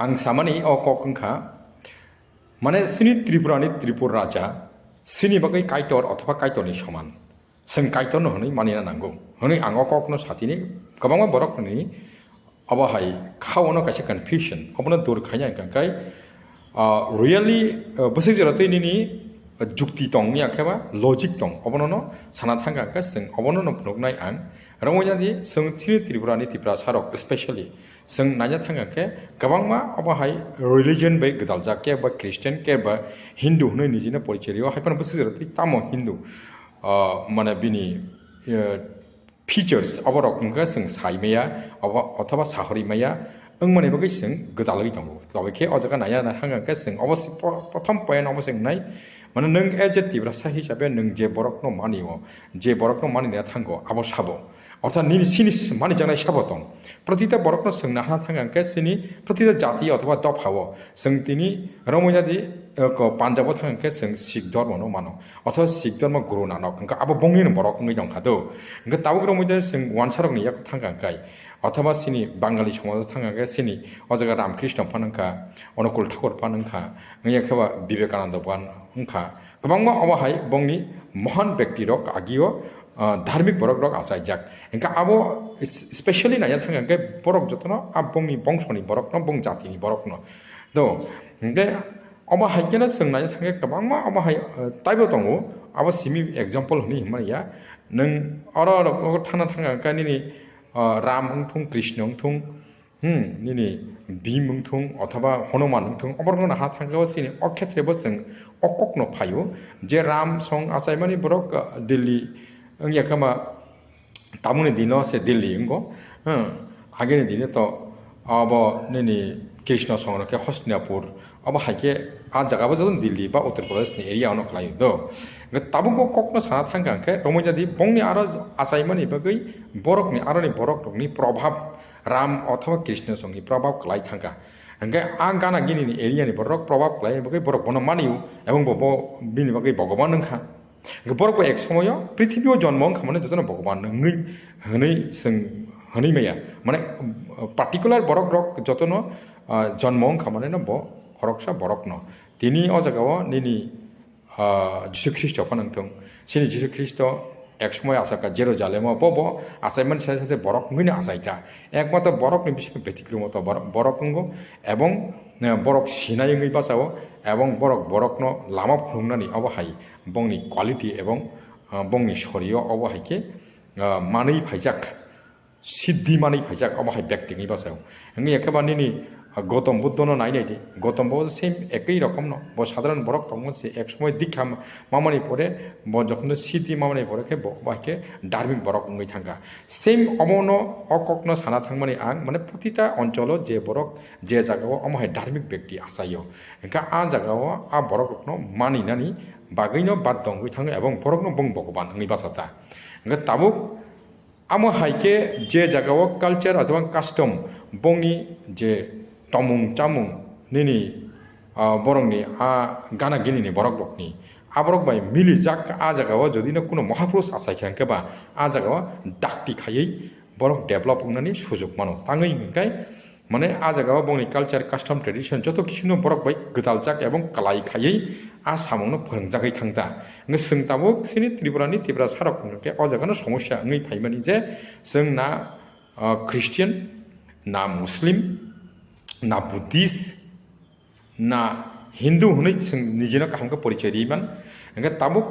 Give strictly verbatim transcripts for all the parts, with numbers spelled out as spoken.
Ang samani o kok wngkha, mane sini Tripura ni Tripura Raja, sini bagwi Kaitor othoba Kaitor ni soman. Chwng Kaitor no hwnwi manina nango. Hwnwi ang o kok no satini kwbangma borok ni obo hai kha ono kaisa confusion. Obono dur khaina hwnkha khe, ah, really, ah, bwswk jora twi nini jukti tong ya khe ba logic tong. Obono no sana thangkha khe chwng obono no phunuknai ang. Romwi jadi chwng chini Tripura ni Tiprasa rok specially chwng naina thangkha khe kwbangma obo hai religion bai gwdaljak, khe ba Christian, khe ba Hindu hwnwi nijino porichoi rio. Hai phano bwswk jora twi tamo Hindu, ah, mane bini, eh, features oborok wngkha chwng sai maya obo othoba sahori maya wngmani bagwi chwng gwdalwi tongo. Tobokhe o jaga naiya na hangkha khe chwng obo se po-, prothom point obo se wngnai, mane nwng as a Tiprasa hisabe nwng je borokno manio, je borokno manina thango abo sabo. Orthat nini sini s-, manijaknai sabo tong. Protita borokno chwng nahana thangkha khe chini protita jati othoba dophao chwng tini romwi jadi, eh, ko Punjabo thangkha khe chwng Sikh dhormono mano. Othoba Sikh dhormo Guru Nanok, hwnkhe abo bongni borok wngwi tongkha do. Hwnkhe tabuk romwi de chwng wansarokni yak thangkha khe, othoba chini Bangali somajo thangkha khe chini o jaga Ramkrishna phan wngkha, Onukul Thakur phan wngkha, wngya khe ba Vivekananda phan wngkha. Kwbangma obo hai bongni mohan bekti rok agio, ah, dharmik borok rok achaijak. Hwnkhe abo specially naiya thangkha khe borok jotono a bongni bongsoni borokno, bong jatini borokno. Do, hwnkhe obo hai kheno chwng naina thangkhe kwbangma obo hai, eh, taibo tongo. Abo simi example hwnwi hwnmani ya. Nwng oro oro thana thangkha khe nini, eh, Ram wngthung, Krishna wngthung, hmm, nini Bhim wngthung, othoba Hanuman wngthung, oborokno naha thangkhe o chini o khetre bo chwng o kokno phaio je Ram song achaimani borok, eh, Delhi wngya khe ma Tamoni dino se Delhi wngkho, hmm, agini dino to abo nini Krishna songro khe Hastinapur, abo hai khe a jaga bo joto Delhi ba Uttar Pradesh ni area ono khlai do. Hwnkhe tabuk o kokno sana thangkha hwnkhe romwi jadi bongni aro achaimani bagwi borokni aroni borok rokni probhab Ram othoba Krishna songni probhab kwlai thangkha. Hwnkhe a gana gini ni area ni borok probhab kwlai bagwi borok bono manio ebong bo, bo bini bagwi Bhogoban wngkha. Hwnkhe borok bo ek somoyo prithibi o jonmo wngkha mane jotono Bhogoban wngwi hwnwi chwng hwnwi maya. Mane, uh, particular borok rok jotono, uh, jonmo wngkha mane no bo khoroksa borok no. Tini o jaga o nini, uh, Jisu Khristo phano wngthung. Chini Jisu Khristo ek somoy asakha Jerusalem o bo, bo achaimani sade sade borok wngwi no achaikha. Ekmatro borok ni bisingo betikromo to borok, borok wngo ebong, uh, borok sinai wngwi bachao ebong borok borok no lama phunuknani obo hai. Bongni quality ebong, ah, bongni sorio obo hai khe, ah, manwi phaijak, siddhi manwi phaijak, obo hai bekti wngwi bachao. Wngwi ekheba nini, ah, Gautam Buddha no nai nai di. Gautam Buddha same ekoi rokom no, bo sadharan borok tongmani se ek somoy dikha ma-, mamani pore, bo jokhon siddhi mamani pore khe bo, bo hai khe dharmik borok wngwi thangkha. Same omo no, o kok no sana thangmani ang, mane protita oncholo je borok, je jaga o omo hai dharmik bekti achaio. Hwnkhe a jaga o a borok rok no maninani bagwi no bad dongwi thango ebong borok no bong Bhogoban wngwi bachata. Hwnkhe tabuk amo hai khe je jaga o culture ajabang custom bongni je tomung chamung nini, ah, borokni a gana gini ni borok rokni a borok bai milijak a jaga o jodi no kuno mahapurush achai kha hwnkhe ba a jaga o dakti khaiwi borok develop wngnani sujuk mano. Tangwi hwnkhe mane a jaga o bongni culture, custom, tradition joto kisuno borok bai gwdaljak ebong kwlai khaiwi a samungno phwrwngjagwi thangta. Hwnkhe chwng tabuk chini Tripura ni Tiprasa rok hwnkhe o jaga no somosya wngwi phaimani je chwng na, ah, Christian, na Muslim, na Buddhist, na Hindu hwnwi chwng nijino kaham khe porichoi riman. Hwnkhe tabuk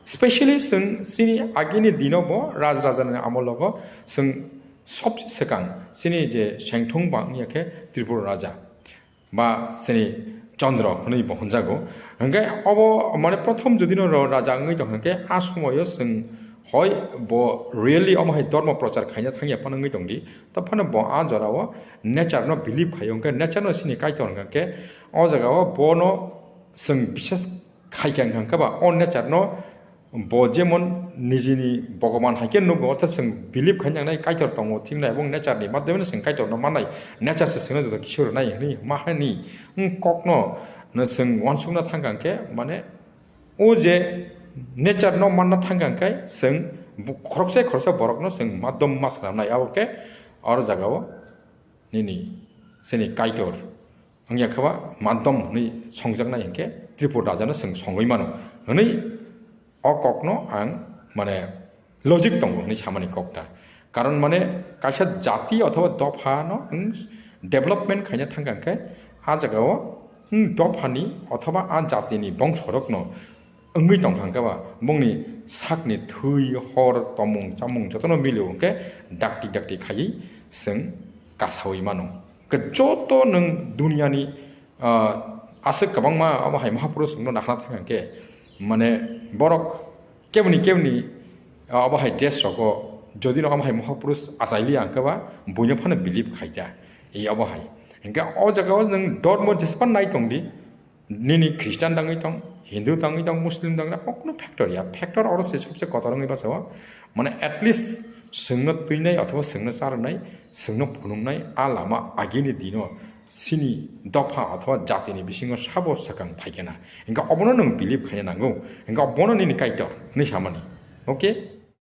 specially chwng chini agini dino bo raj raja ni amol logo chwng sobse swkang chini je sengthong bang wngya khe Tripura raja ba chini Chandra hwnwi bo hwnjago. Hwnkhe obo mane prothom jodi no ro-, raja wngwi tong hwnkhe a somoyo chwng hoi bo really omo hai dormo prochar khaina thangya phano wngwi tongdi. To phano bo a jora o nature no believe khaio, hwnkhe nature no chini Kaitor hwnkhe o jaga o bono chwng bisas khaikha hwnkhe ba o nature no bo jemon nijini Bhogoban hai khe nugo, orthat chwng believe khaina nangnai Kaitor tongo thiknai, ebong nature ni madhyameno chwng Kaitor no mannai, nature se chwngno joto kisu rwnai hwnwi ma hani wng kok no chwng uansukna thangkha hwnkhe mane o je nature no manna thangkha hwnkhe chwng bo-, khoroksa khoroksa borok no chwng madhyam ma swnamnai, abo khe oro jaga o nini chini Kaitor wngya khe ba madhyam hwnwi songjaknai hinkhe Tripura rajano chwng songwi mano hwnwi o kokno ang mane logic tongo hwnwi samani kokta. Karon mane kaisa jati othoba dophano wng development khaina thangkha hinkhe a jagao wng dophani othoba a jatini bongsorokno wngwi tongkha hinkhe ba bongni sakni thwi, hor, tomung, chamung jotono milio hinkhe dakti dakti khaiwi chwng kasawi mano. Hinkhe joto nwng duniani, ah, aswk kwbangma abo hai mahapurush wngno nakhna thang hinkhe mane borok keboni keboni, ah, abo hai dress rogo jodi no abo hai mahapurush achailiya hinkhe ba buino phano believe khaida. Ei abo hai. Hinkhe o jagao nwng dormo jespan nai tongdi, nini Christian tangwi tong, Hindu tangwi tong, Muslim tangwi tong, o kuno factor ya. Factor oro se sobse kotor wngwi bachao. Mane at least chwngno twinai othoba chwngno charwnai, chwngno phunuknai a lama agini dino chini dopha othoba jatini bisingo sabo swkang phaikhe na. Hinkhe obono nwng believe khaina nango. Hinkhe obono nini Kaitor hwnwi samani. Okay?